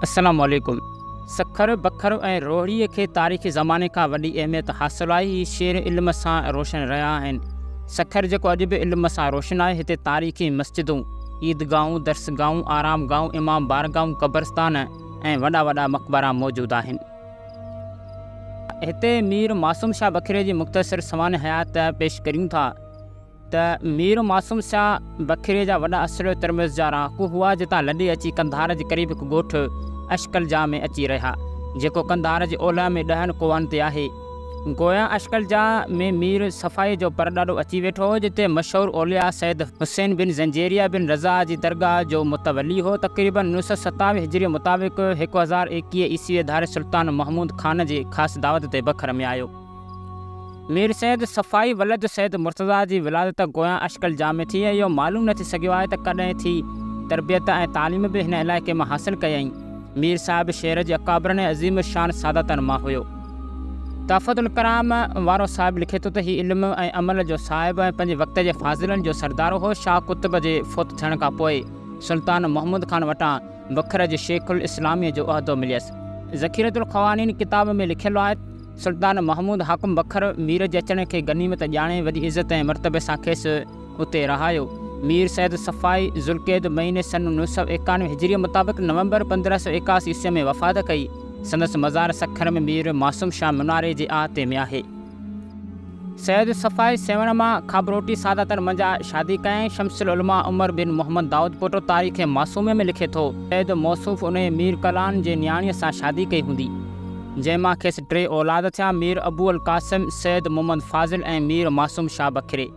السلام عليڪم. سکر، بکر ۽ روهڙيء کي تاريخي زماني کان وڏي اهميت حاصل آهي. هي شهر علم سان روشن رهيا آهن. سکر جيڪو اڄ به علم سان روشن آهي، هتي تاريخي مسجدون، عيدگاهون، درسگاهون، آرامگاهون، امام بارگاهون، قبرستان ۽ وڏا وڏا مقبرا موجود آهن. هتي مير معصوم شاهه بکري جي مختصر سوانح حيات پيش ڪريون ٿا. ته مير معصوم شاهه بکري جا وڏا اصل ترمذ جا رهاڪو هئا، جتان لڏي اچي قنڌار جي قريب هڪ ڳوٺ اشڪلجا ۾ اچي رهيا، جيڪو قنڌار جي اولهه ۾ ڏهن ڪوهن تي آهي. گويا اشڪلجا ۾ مير صفائيء جو پرڏاڏو اچي ويٺو هو، جتي مشهور اولياء سيد حسين بن زنجيريه بن رضا جي درگاهه جو متولي هو. تقريباً 927 هجريء مطابق 1021 عيسويء ڌاري سلطان محمود خان جي خاص دعوت تي بکر ۾ آيو. مير سيد صفائي ولد سيد مرتضيٰ جي ولادت گويا اشڪل جا ۾ ٿي ۽ اهو معلوم نه ٿي سگهيو آهي ته ڪڏهن ٿي. تربيت ۽ تعليم به هن علائقي مان حاصل ڪيائين. مير صاحب شهر جي اڪابرن ۽ عظيم الشان ساداتن مان هيو. تحفة الڪرام وارو صاحب لکي ٿو ته هي علم ۽ عمل جو صاحب ۽ پنهنجي وقت جي فاضلن جو سردار هو. شاهه قطب جي فوت ٿيڻ کان پوء سلطان محمود خان وٽان بکر جي شيخ الاسلاميء جو عهدو مليس. ذخيرة الخوانين ڪتاب ۾ لکيل آهي. سلطان محمود حاڪم بکر مير جي اچڻ کي غنيمت ڄاڻي وڏي عزت ۽ مرتبي سان کيس اتي رهايو. مير سيد صفائي ذوالقعد مهيني سن 991 هجريء مطابق نومبر 1581 عيسويء ۾ وفات ڪئي. سندس مزار سکر ۾ مير معصوم شاهه مناري جي احاطي ۾ آهي. سيد صفائي سيوهڻ مان کاٻروٽي ساداتن منجهان شادي ڪيائين. شمس العلماء عمر بن محمد دائود پوٽو تاريخ معصوميء ۾ لکي ٿو، سيد موصوف انهيء مير ڪلان جي نياڻيء سان شادي ڪئي هوندي. جنهن مان کيس ٽي اولاد ٿيا، مير ابو القاسم، سيد محمد فاضل ۽ مير معصوم شاهه بکري.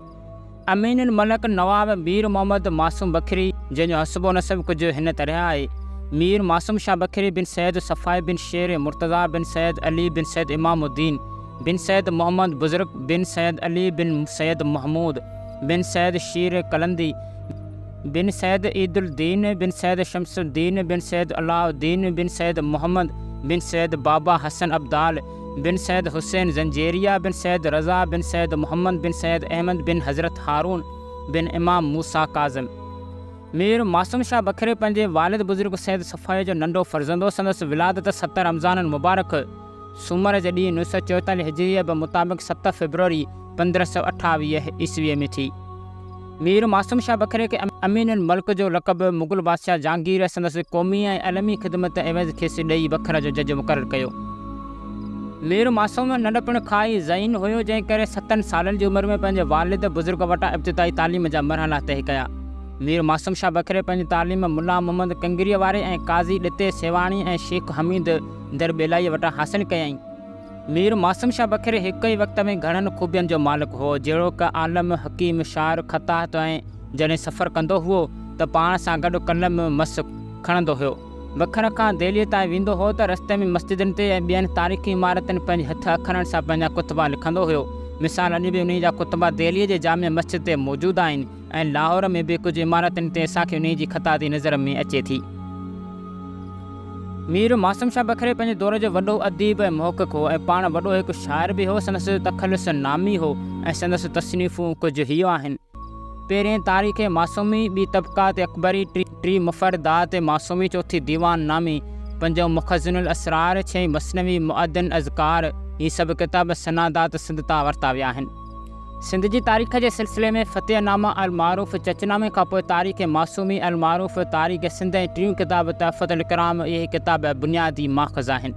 امين الملڪ نواب مير محمد معصوم بکري، جنهن جو حسب و نسب ڪجهه هن طرح آهي، مير معصوم شاهه بکري بن سيد صفائي بن شير مرتضيٰ بن سيد علي بن سيد امام الدين بن سيد محمد بزرگ بن سيد علي بن سيد محمود بن سيد شير قلندي بن سيد عيد الدين بن سيد شمس الدين بن سيد علاء الدين بن سيد محمد بن سيد بابا حسن ابدال بن سيد حسين زنجيريه بن سيد رضا بن سيد محمد بن سيد احمد بن حضرت هارون بن امام موسيٰ ڪاظم. مير معصوم شاهه بکري پنهنجي والد بزرگ سيد صفائي جو ننڍو فرزند هو. سندس ولادت ست رمضان المبارڪ، سومر جي ڏينهن 944 هجريء بمطابق ست فيبروري 1528 عيسويء ۾ ٿي. مير معصوم شاهه بکري کي امين الملڪ جو لقب مغل بادشاهه جهانگير سندس قومي ۽ علمي خدمت عيوض کيس ڏئي بکر جو جج مقرر ڪيو. مير معصوم ننڍپڻ کان ئي ذهين هيو، جنهن ڪري ستن سالن جي عمر ۾ پنهنجي والد بزرگ وٽان ابتدائي تعليم جا مرحلا طئي ڪيا. مير معصوم شاهه بکري پنهنجي تعليم ملا محمد ڪنگريء واري ۽ قاضي ڏتي سيوهاڻي ۽ شيخ حميد درٻيلائيء وٽان حاصل ڪيائين. مير معصوم شاهه بکري هڪ ئي وقت ۾ گهڻن خوبين جو مالڪ هو، جهڙوڪ، عالم، حڪيم، شاعر، خطاط ۽ جڏهن سفر ڪندو هئو ته پاڻ سان گڏ قلم مس کڻندو هيو. بکر کان دهليء تائين ويندو هو ته رستي ۾ مسجدن تي ۽ ٻين تاريخي عمارتن پنهنجي هٿ اکرن سان پنهنجا ڪتبا لکندو هيو. مثال اڄ به انهيء جا ڪتبا دهليء جي جامع مسجد تي موجود آهن. ۽ لاهور ۾ به ڪجهه عمارتن تي اسان کي انهيء جي خطاطي نظر ۾ اچي ٿي. مير معصوم شاهه بکري پنهنجي دور جو وڏو اديب ۽ محقق هو ۽ پاڻ وڏو هڪ شاعر به هو. سندس تخلص نامي هو ۽ سندس تصنيفون ڪجهه هيء آهن. پهرين تاريخ معصومي، ٻي طبقات اڪبري، ٽين مفردات معصومي، چوٿين ديوان نامي، پنجون مخزن الاسرار، ڇهين مثنوي معدن اذڪار. هي سڀ ڪتاب سنادات سنڌ تان ورتا ويا آهن. سنڌ جي تاريخ جي سلسلي ۾ فتح نامه المعروف چچنامي کان پوء تاريخ معصومي المعروف تاريخ سنڌ ۽ ٽيون ڪتاب تحفة الڪرام اهي ڪتاب بنيادي ماخذ آهن.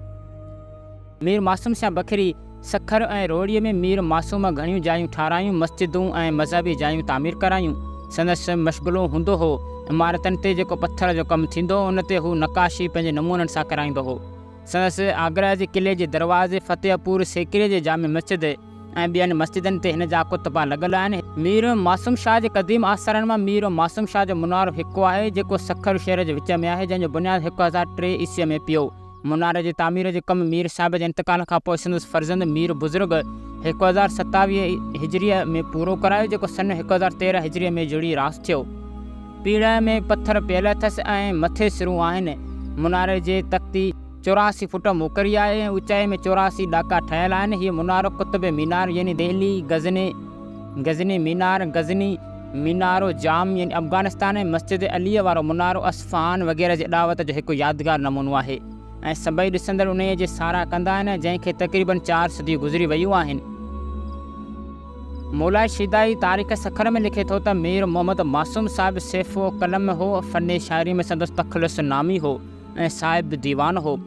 مير معصوم شاهه بکري، سکر ۽ روهڙيء ۾ مير معصوم گهڻيون جايون ٺارايون، مسجدون ۽ مذهبي جايون تعمير ڪرايون. سندس مشغلو هوندو هو. عمارتن تي جيڪو پٿر جو ڪم ٿيندو هو، ان تي هو نقاشي پنهنجي نمونن سان ڪرائيندو هو. سندس آگره جي قلعي جي دروازي، فتح پور سيڪريء جي جامع مسجد ۽ ٻين مسجدن تي هن جا ڪتبا لڳل آهن. مير معصوم شاهه جي قديم آثارن مان مير معصوم شاهه جو منارو هڪ آهي، جيڪو سکر شهر جي وچ ۾ آهي، جنهن جو بنياد 1003 عيسويء ۾ پيو. مناري جي تعمير جو ڪم مير صاحب جي انتقال کان پوء سندس فرزند مير بزرگ 1027 هجريء ۾ پورو ڪرايو، جيڪو سن 1013 هجريء ۾ جڙي راس ٿيو. پيڙهه ۾ پٿر پيل اٿس ۽ مٿي سرون آهن. مناري جي تختي 84 فوٽ موڪري آهي ۽ اوچائي ۾ 84 ڏاڪا ٺهيل آهن. هيء منارو قطب مينار يعني دهلي، غزني، غزني مينار، غزني، مينارو جام يعني افغانستان ۽ مسجد عليء وارو منارو اصفهان وغيره جي اڏاوت جو هڪ يادگار نمونو آهي ۽ سڀئي ڏسندڙ انهيء جي ساراهه ڪندا آهن جنهن کي تقريباً چار صديون گذري ويون آهن. مولائي شيدائي تاريخ سکر ۾ لکي ٿو ته مير محمد معصوم صاحب سيف و قلم هو، فن شاعري ۾ سندس تخلص نامي هو. ۽ صاحب ديوان هو.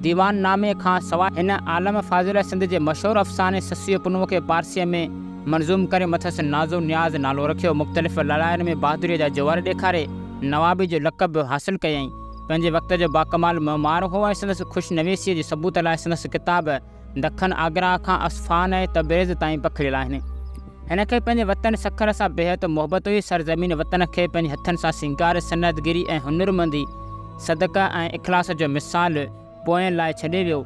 ديوان نامي کان سواء هن عالم فاضل سنڌ جي مشهور افساني سسيء پنهون کي پارسيء ۾ منظوم ڪري مٿس نازو نياز نالو رکيو. مختلف لڙاين ۾ بهادريء جا جوهر ڏيکاري نوابي جو لقب به حاصل ڪيائين. پنهنجي وقت جو باڪمال معمار هو ۽ سندس خوش نويسيء جي ثبوت لاء سندس ڪتاب دکن آگرا کان اصفهان ۽ تبريز تائين پکڙيل آهن. هن کي پنهنجي وطن سکر سان بيحد محبت هئي. سرزمين وطن کي پنهنجي هٿن سان سينگاري صنعتگيري ۽ هنرمندي، صدق ۽ اخلاص جو مثال پوئين لاء ڇڏي ويو.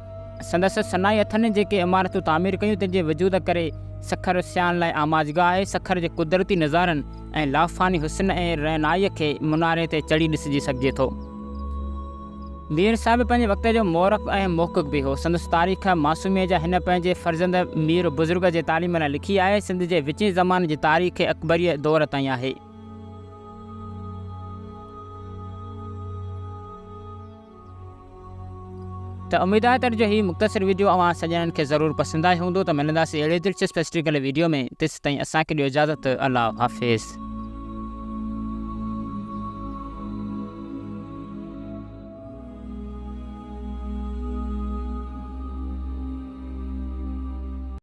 سندس صناعي هٿن جيڪي عمارتون تعمير ڪيون، تن جي وجود ڪري سکر سياحن لاء آماجگاهه آهي. سکر جي قدرتي نظارن ۽ لافاني حسن ۽ رعنائيء کي مناري تي چڙهي ڏسجي سگهجي ٿو. مير صاحب پنهنجي وقت جو مورخ ۽ محقق به هو. سندس تاريخ معصوميء جا هن پنهنجي فرزند مير بزرگ جي تعليم لاء لکي آهي، سنڌ جي وچين زماني جي تاريخ اڪبريء دور تائين آهي. ته اميد آهي ته اڄ جو هي مختصر وڊيو اوهان سڄڻن کي ضرور پسند آيو هوندو ته ملنداسين اهڙي دلچسپ هسٽريڪل وڊيو ۾ تيسيتائين اسان کي ڏيو اجازت الله حافظ.